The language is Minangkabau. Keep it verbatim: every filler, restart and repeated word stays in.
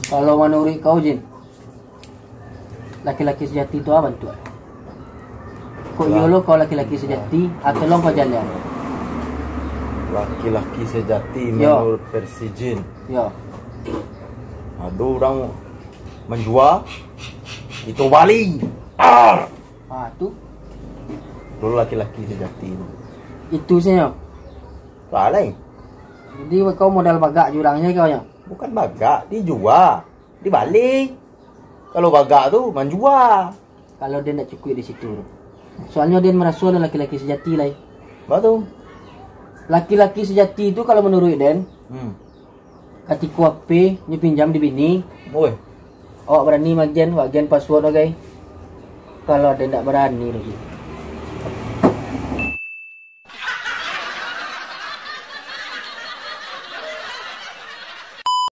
Kalau manuruik kau, Jin, laki-laki sejati tu apo bantuak? Kok iyo lo kau laki-laki sejati, atau lo kau jalehan? Laki-laki sejati menurut versi Jin. Yo. Ado urang manjua, kito bali. Ah! Ha, tu. Tu laki-laki sejati tu. Itu sajo. Lah lain. Jadi kau modal bagak jurang sajo kau nyo? Bukan bagak, dijua. Dibali. Kalau bagak tu, manjua. Kalau den ndak cukuik di situ tu. Soalnyo den maraso ado laki-laki sejati lai. Batua. Laki-laki sejati tu kalau manuruik den, hmm, katiko H P nyo pinjam di bini, oi, awak barani maagiah, maagiah password bagai. Kalau den ndak barani lagi.